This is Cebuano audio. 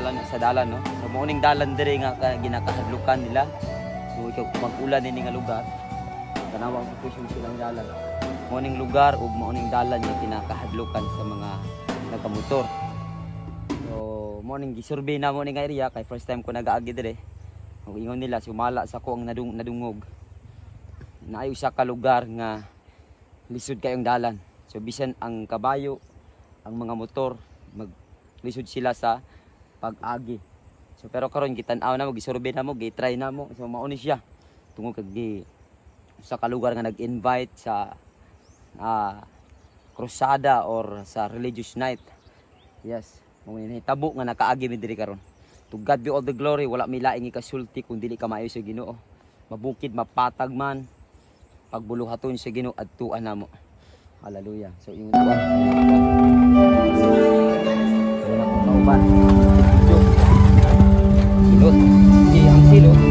dalan sa dalan, no. So mao ning dalan diri nga ginakahadlukan nila. So ikaw mag-ulan ini nga lugar. Tanawa ang sitwasyon silang dalan. Mao ning lugar ug mao ning dalan nga kinakahadlukan sa mga nagamotor. So mao ning gisurvey na mo ni nga area kay first time ko nagaagi diri. Ug ingon nila, sumala sa ko ang nadungog. Naay usa ka lugar nga lisod kayong dalan. So bisan ang kabayo, ang mga motor, maglisod sila sa pag-agi. So pero karon gitan-aw na mo, gisurvey na mo, gi-try na mo. So mao ni siya. Tungod kag gi sa ka lugar nga nag-invite sa krusada or sa religious night. Yes, mao ni nahitabo nga nakaagi mi diri karon. To God be all the glory, wala may laing ikasulti kung dili ka maayo sa Ginoo. Mabukid, mapatag man, pagbuluhaton sa Ginoo, adtuan namo. Hallelujah. So ingon ko. Wala akong kauban. Video. Silot. Sige, ang silot.